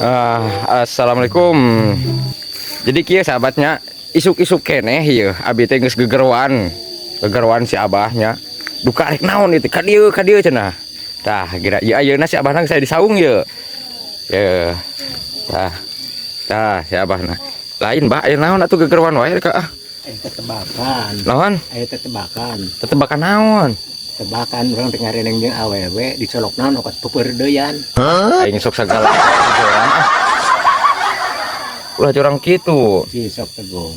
Ah, assalamualaikum. Jadi kieu, sahabatnya, isuk-isuk keneh ieu abi teh geus gegeroan. Gegeroan si abahnya. Duka rek naon itu, ka dieu, ka dieu cenah. Tah, kira ieu ayeuna si abahna saya di saung ieu. Ye. Tah. Tah, si abahna. Lain, bah, aya naon atuh gegeroan wae ka ah. Aya tetebakan. Naon? Aya tetebakan. Tetebakan naon? Tebakan urang teh ngareneng jeung awewe dicolok naon okat pepeurdeuyan. Aing sok sagala jorang ah. Ulah jorang kitu. Si sok tegung.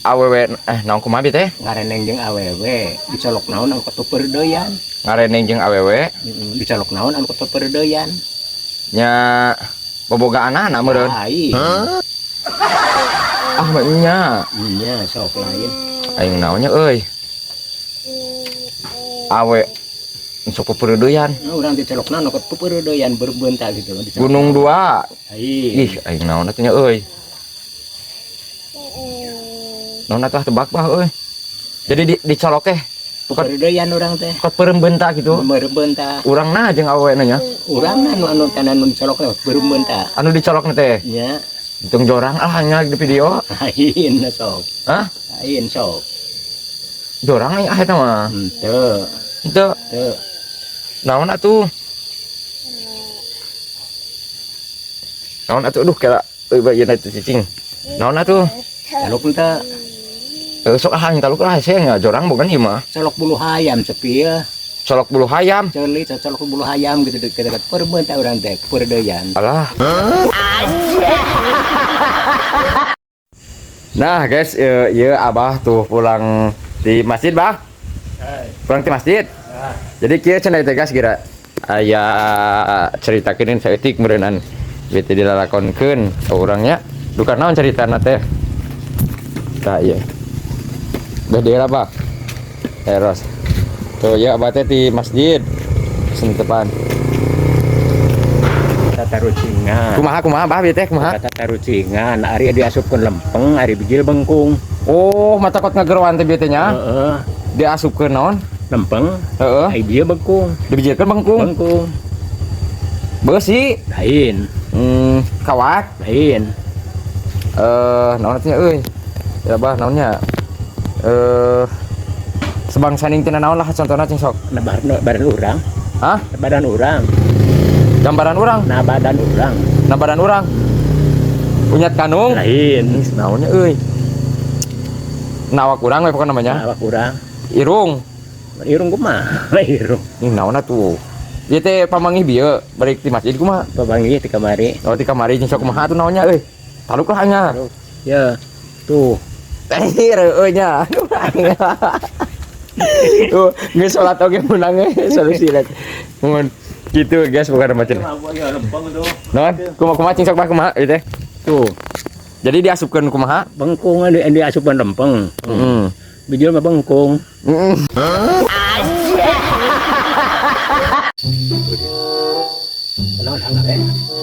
Awewe eh naon, kumaha bi teh? Ngareneng jeung awewe dicolok naon anu pepeurdeuyan. Ngareneng jeung awewe Heeh, dicolok naon anu pepeurdeuyan. Nya boboga anak meureun. Lain. Ah, mah nya. Nya sok lain. Aing naonnya euy. Awe sok pepeureuyan. Nah, urang dicolok naon okat pepeurdeuyan berbentak gitu dicolok. Gunung dua. Lain. Ih, aing naon atuh nya euy. Naon atuh, tebak bah euy. Jadi dicolok teh bukan Pepeurdeuyan urang teh. Kot peurem gitu. Berbentak. Urang na jeung awewe nya. Urang anu anu tanah anu dicolok teh berbentak. Anu dicolok teh. Nya. Hitung jorang ah nya di video. Lain sok. Hah? Lain sok. Jorang aing ah eta mah. Henteu. Henteu. Teu. Naon atuh? Naon atuh, aduh, kira euy bae ieu teh cicing. Naon atuh? Colok teu. Eh, sok ah taluk lah saya nya jorang bukan ieu mah. Colok bulu hayam sepil. Colok bulu hayam. Ceuli colok bulu hayam gitu dekat perbentak urang teh peureuyan. Alah. Nah, guys, ieu abah tuh pulang di masjid, Bah. Pulang di masjid. Jadi kieu cenah teh, guys, kira aya ceritakeun saeutik meureunnan. Bete dilalakonkeun urangnya. Duka naon caritana teh? Tah ieu. Beh deui lah, Bah. Eros. Tuh ya abah teh di masjid. Sentepan. Tatarucingan. Kumaha, kumaha, Bah, bieu teh kumaha? Tatarucingan ari diasupkeun lempeng, ari bijil bengkung. Oh, mata kot ngageroan teh bieu teh nya. Heeh. Diasupkeun naon? Lempeng. Heeh. Ari bijil bengkung. Dibijilkeun bengkung. Bengkung. Beusi. Lain. Kawat. Lain. Eh, naon atuh nya euy? Ya bah, naonnya? Eh, sebangsa ning tina naon lah contohna cing sok. Nah, badan urang. Hah? Badan urang. Gambaran urang. Nah, badan urang. Nah, badan urang. Unyat kanung. Lain. Ih, naonnya euy? Nawak urang we pokokna namanya. Awak urang. Irung. Irung kumaha? Irung. Ih, naon atuh? Ieu teh pamanggih bieu balik di masjid kumaha? Papanggih ti kamari. Oh, di kamari cing sok kumaha atuh naonnya euy? Taluk lah nya. Ya. Tuh. Teh reueuh nya. Tuh, geus salat oge menang we solusi lah. Mun gitu, guys, bukan macam. Naon? Kumaha, kumaha, cing sok bah, kumaha ieu teh? Tuh. Jadi diasupkeun kumaha? Bengkung anu diasupkeun lempeng. Heeh. Bijil mah bengkung. Heeh. Naon hangga we?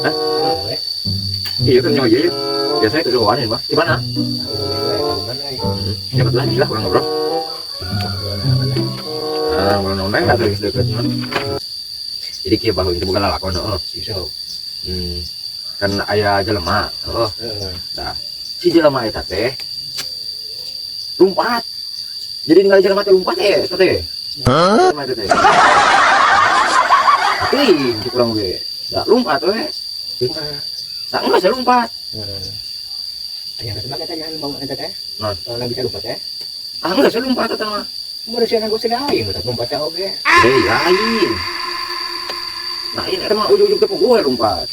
Hah? We. Iya kan nyoy ieu. Biasanya keseruan mah. Di mana? Ya betul lah kurang ngobrol. Ah, ngobrol naon bae atuh geus deukeut mah. Jadi kieu baheula itu bukan lalakon heeh. Kan aya jelema, heeh. Nah, si jelema eta teh lompat. Jadi ningali jelema teh lompat teh, eta teh. Jelema eta teh. Teuing cek urang ge. Da lompat we. Da geus lompat. Aya tebak eta nyan bang eta teh. Naon? Kalau bisa lompat teh. Ah, geus lompat eta mah. Manusia kan gue aing udah lompat teh oge. Eh, lain. Lain eta mah ujug-ujug teh gue lompat.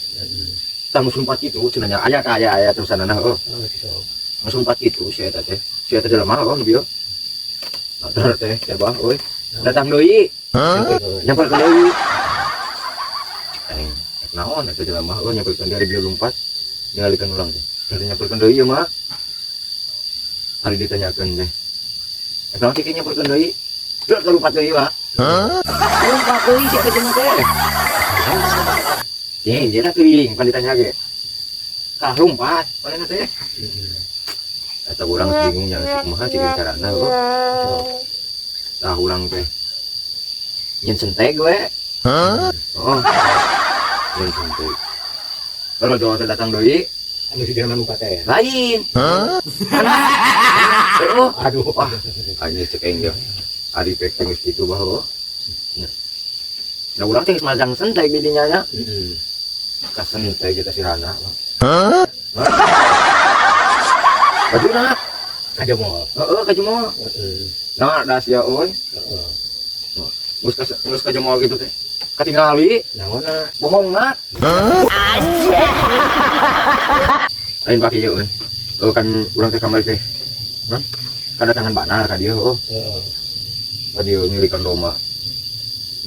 Tah mun lompat kitu cenah nya aya aya aya terusanana heuh. Oh, si sok. Mun lompat kitu si eta teh. Si eta jelema heuh nu bieu. Nah, teh ya bah euy. Datang deui. Nyamperkeun deui. Aing rek naon eta jelema heuh nyamperkeun deui bieu lompat. Ningalikeun urang teh. Dari nyamperkeun deui ieu mah. Hari ditanyakeun teh. Rek naon cik nyamperkeun deui? Geus lompat deui mah. Lompat deui si eta jelema teh. Ye, dia teuing pan ditanya ge. Tah lompat manehna teh. Eta urang bingung nya kumaha cik carana heuh. Tah urang teh. Nyen senteg we. Oh. Lain sentek. Kalau teh datang deui. Anu si jelema lupa teh. Lain. Oh, Aduh. Wah. Anjir, cek aing ge. Ari pek teh geus kitu bah oh. Nah, urang teh geus majang sentek di dinya nya. Heeh. Kasentek kita si Rana. Hah? Bajuna. Aja mau. Heeh, ka jemol. Heeh. Nah, da sia euy. Heeh. Geus ka jemol gitu teh. Katingali, Naonna? Bohongna. Lain pake ieu euy. Oh, kan urang teh kamari teh. Hah? Kadatangan banar ka dieu oh. Heeh. Ka dieu ngilikan domba.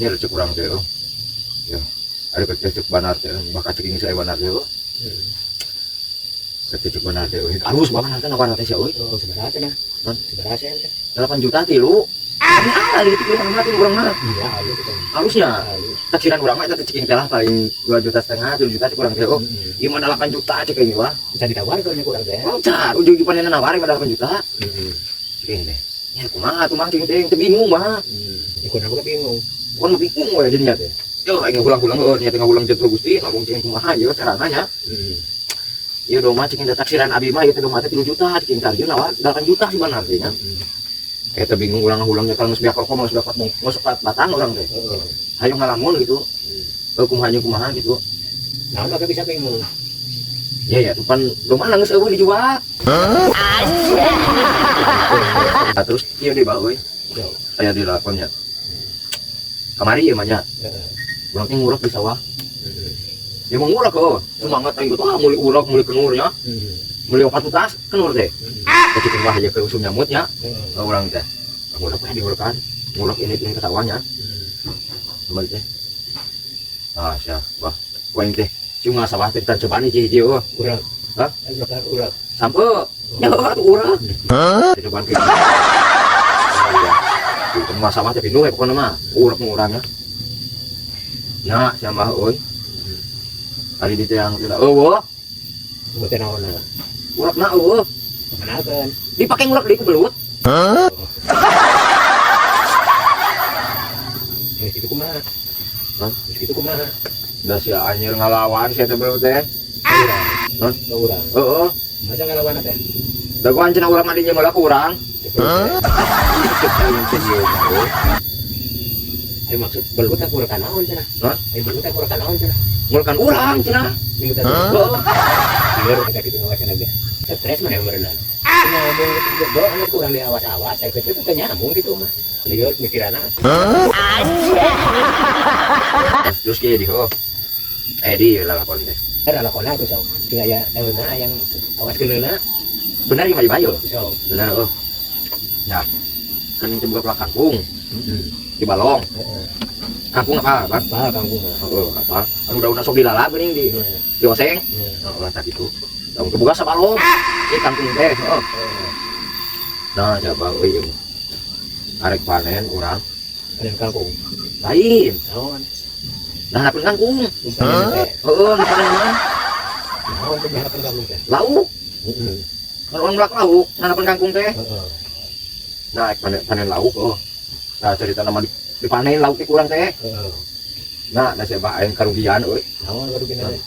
Nya cek urang teh oh. Ya. Ada cek banar teh, bakal cek ini saya banar teh oh. Heeh. Cek banar teh euy. Alus banget teh nawarna teh sia euy. Oh, sabaraha cenah? Hah? Sabaraha cenah teh? 8 juta tilu. Ah, gitu tuh mah urang mah. Iya, halus itu. Halusnya. Halus. Taksiran urang mah eta teh ceking teh lah paling 2 juta setengah, 7 juta cek urang teh oh. Heeh. Ieu mah 8 juta cek aing wah. Bisa ditawarkeun ku urang teh. Oh, car, ujung panen nawar ieu mah 8 juta. Heeh. Ceking teh. Ya kumaha tuh mah ceking teh teu bingung mah. Heeh. Ikut aku bingung. Kon bingung we jadinya teh. Yo aing ngulang-ulang heuh nya teh ngulang jatuh Gusti, ngomong ceking kumaha ieu carana nya. Heeh. Ieu domba ceking teh taksiran abi mah ieu teh domba teh 3 juta, ceking tarjun nawar 8 juta sih benar teh nya. Eta bingung urang ngulangnya kalau geus beak rokok mah geus dapat geus batang urang teh. Heeh. Hayu ngalamun gitu. Heuh kumaha jeung kumaha gitu. Naon make bisa bingung? Ya ya, tuh pan domba geus eueuh dijual. Nah, terus ieu deui bae euy. Yo. Aya dilakonnya. Kamari ieu mah nya. Heeh. Urang teh ngurek di sawah. Heeh. Ya mau ngurek heuh. Semangat aing tuh ah meuli urek, meuli kenur nya. Heeh. Meuli opat utas kenur teh. Heeh. Teh cicing wah ieu ke usum nyamut nya. Heeh. Urang teh. Ngurek we diurekan. Ngurek ini ke sawahnya. Kembali teh. Ah, sia, wah. Ku aing teh cuma sawah teh cobaan hiji-hiji eueuh. Urang. Hah? Ayo urang. Sampe. Ya atuh urang. Cobaan kieu. Itu mah sawah teh pinuh we pokona mah. Urek mah urangnya. Nya sia mah euy. Ari di teh yang tidak eueuh. Eueuh teh naonna? Urekna eueuh. Kenalkeun. Dipake ngurek deui ku belut. Geus kitu kumaha? Hah? Geus kitu kumaha? Da sia anjir ngalawan sia teh belut teh. Urang. Hah? Urang. Heeh. Masa ngalawan teh? Da ku anjeunna urang mah dinya ku urang. Hah? Cek aing teh ieu mah euy. Ai maksud belut teh urekan naon cenah? Hah? Ai belut teh urekan naon cenah? Ngurekan urang cenah. Minggu tadi. Heeh. Lieur kita kitu ngawasan aja. Stres mana berenang. Nyambung gitu, anu kurang diawas-awas, saya pikir itu nyambung gitu mah. Lieur mikiranna. Terus kieu di heuh. Eh di lalakon teh. Ada lalakonna tuh sok. Sing aya daunna yang awas keuleuna. Benar ieu mah dibayo. Sok. Benar heuh. Nah, kan ini buka pelak kangkung. Heeh. Di balong. Heeh. Kangkung apa, Bang? Apa kangkung mah? Heeh, apa? Anu daunna sok dilalap geuning di Heeh. dioseng. Heeh. Heeh, tak gitu. Daun kebuka sabalong. Si kangkung teh, heeh. Nah, coba euy. Arek panen urang. Panen kangkung. Lain. Naon? Nah, panen kangkung. Panen teh. Heeh, nu panen mah. Naon teh harapan kangkung teh? Lauk. Heeh. Kan urang melak lauk, harapan kangkung teh. Heeh. Nah, panen panen lauk oh. Nah, cerita nama dipanen lauk teh kurang teh. Heeh. Nah, da siapa aing karugian euy. Naon karugian teh?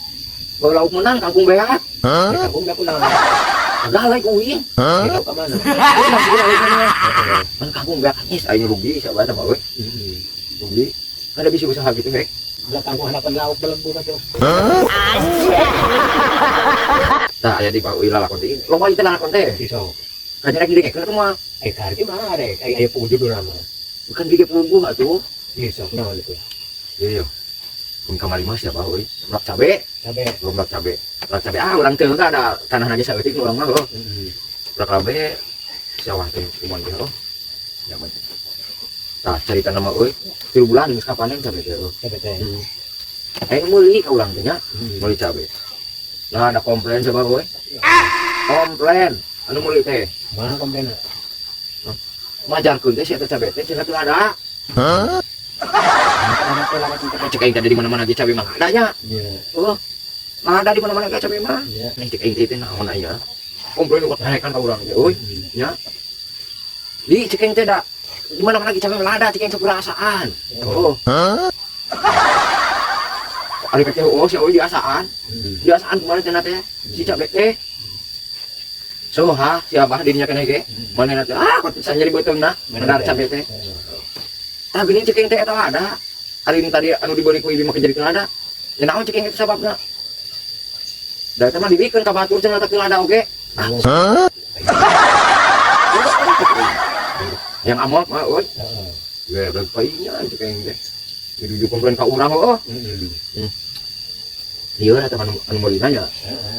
Kalau lauk menang kangkung beak. Kangkung beak kunaon? Galai ku uing. Lauk ka mana? Heeh. Man kangkung beak geus aing rugi siapa teh mah euy. Heeh. Rugi. Kada bisa usaha gitu hek. Belah kangkung harapan lauk belegu atuh. Nah, aya di Pak Uy lalakon teh. Loba ieu teh lalakon teh. Sok. Kanyarek didengekeun atuh mah. Eh karti mah arek, aya puguh judulna mah. Bukan gige puguh atuh. Sok naon itu? Iya. Pun kamari mah siapa euy? Melak cabe. Cabe. Belum melak cabe. Melak cabe ah urang teh ada tanah lagi saeutik urang mah heuh. Heeh. Melak cabe sawah teh kumaha teh heuh. Nyaman. Tah carita nama euy, 3 bulan geus kapanen cabe teh heuh. Cabe teh. Heeh. Aing meuli ka urang teh nya, meuli cabe. Nah, ada komplain coba euy. Komplain anu meuli teh. Kumaha komplainna? Majarkeun teh si eta cabe teh cenah teu ada. Hah? Cek aing tadi di mana-mana ge cabe mah ada nya. Iya. Heuh. Mah ada di mana-mana ge cabe mah. Iya. Nih cek aing teh naon aya. Komplain ku naekan ka urang teh euy. Nya. Di cek aing teh da di mana-mana ge cabe mah lada cek aing perasaan. Oh. Hah? Ari teh oh si Owi diasaan. Diasaan kemarin cenah teh. Si Cabe teh. So ha, si Abah dirinya keneh ge. Manehna teh ah kok bisa nyeri beuteungna. Benar Cabe teh. Tah geuning ceking teh eta ada. Hari ini tadi anu dibeli ku ibi mah jadi lada. Ya naon ceking itu sababna? Da eta mah dibikeun ka batur cenah teh lada oge. Ah. Yang amok mah euy. Ge paingan ceking teh. Dirujuk komplain ka urang heueuh. Lieur eta mah anu meulina nya.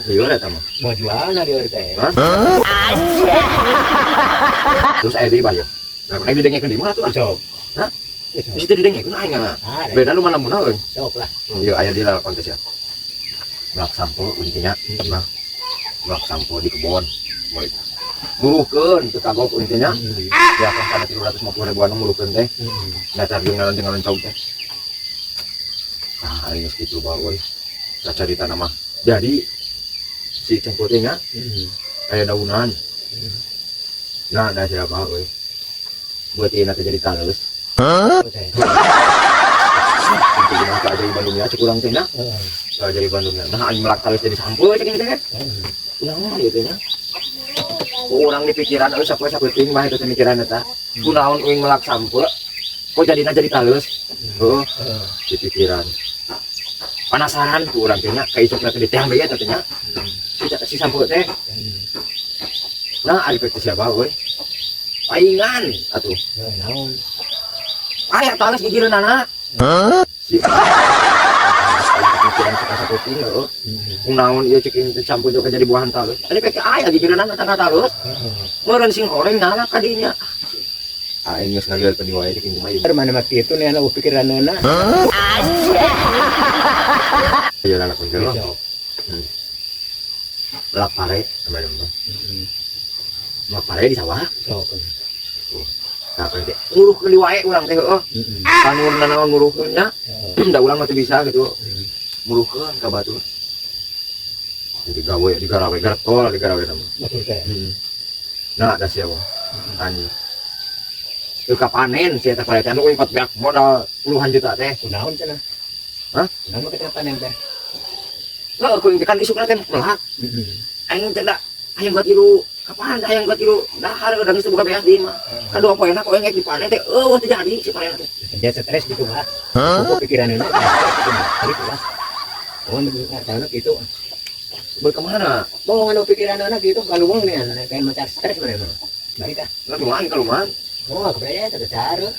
Lieur eta mah. Mau jualna lieur teh. Terus aya deui bayar. Nah, aing didengekeun di mana tuh? Sok. Hah? Di situ didengekeun aing mah. Beda lu mana mun euy. Sok lah. Ieu aya di lalakon teh sia. Melak sampo intinya, mah. Melak sampo di kebon. Muruhkeun teu kagok intinya. Ya kan kana 350 ribuan muruhkeun teh. Datar jeung ngalan cog teh. Nah, aing geus kitu bae euy. Nah, carita nama. Jadi si cengkul teh nya aya daunan. Nah, da siapa euy. Buat ieu teh jadi taleus. Itu gimana keajaiban dunia cek urang teh nya. Keajaiban dunia. Nah, aing melak taleus jadi sampeu cek teh. Kunaon ieu teh nya? Urang di pikiran euy sapoe sapeuting mah eta teh mikiran eta. Kunaon uing melak sampeu kok jadina jadi taleus. Heuh, di pikiran. Penasaran ku urang teh nya, ka isukna teh diteang deui eta teh nya. Si sampeu teh. Nah, ari teh siapa euy? Paingan atuh. Naon? Aya taleus gigireunana. Si pikiran kita sapeuting heueuh. Kunaon ieu ceking teh sampeu juga jadi buahan taleus. Ari pek aya gigireunana tangga taleus. Meureun sing horeng nana ka dinya. Aing geus ngalieur deui wae ceking kumaha ieu. Mana mah kitu nih anu pikiranna. Iya lalakon teh. Melak pare, teman-teman. Melak pare di sawah. Sok. Nah, kan teh nguruhkeun di wae urang teh heueuh. Panurna naon nguruhkeun nya. Da urang mah teu bisa gitu. Nguruhkeun ka batur. Jadi gawe di garawe gartol di garawe nama. Batur teh. Nah, da sia mah. Anjing. Teu kapanen sia teh pare teh anu empat beak modal puluhan juta teh. Kunaon cenah? Hah? Kunaon mah kita panen teh? Heuh, kuing teh kan isukna teh melak. Aing teh da hayang gua tilu kapan hayang gua tilu dahar udah geus buka beas di mah. Kadua poena ku aing dipanen teh eueuh teu jadi si panen teh. Dia stres gitu mah. Pokok pikiranna gitu lah. Oh, nggak tahu gitu. Boleh kemana? Mau nganu pikiranna gitu kalau mau nih kayak macam stres mana mah. Balik ah. Lah kumaha kalau mah? Oh, kepercayaan satu cara.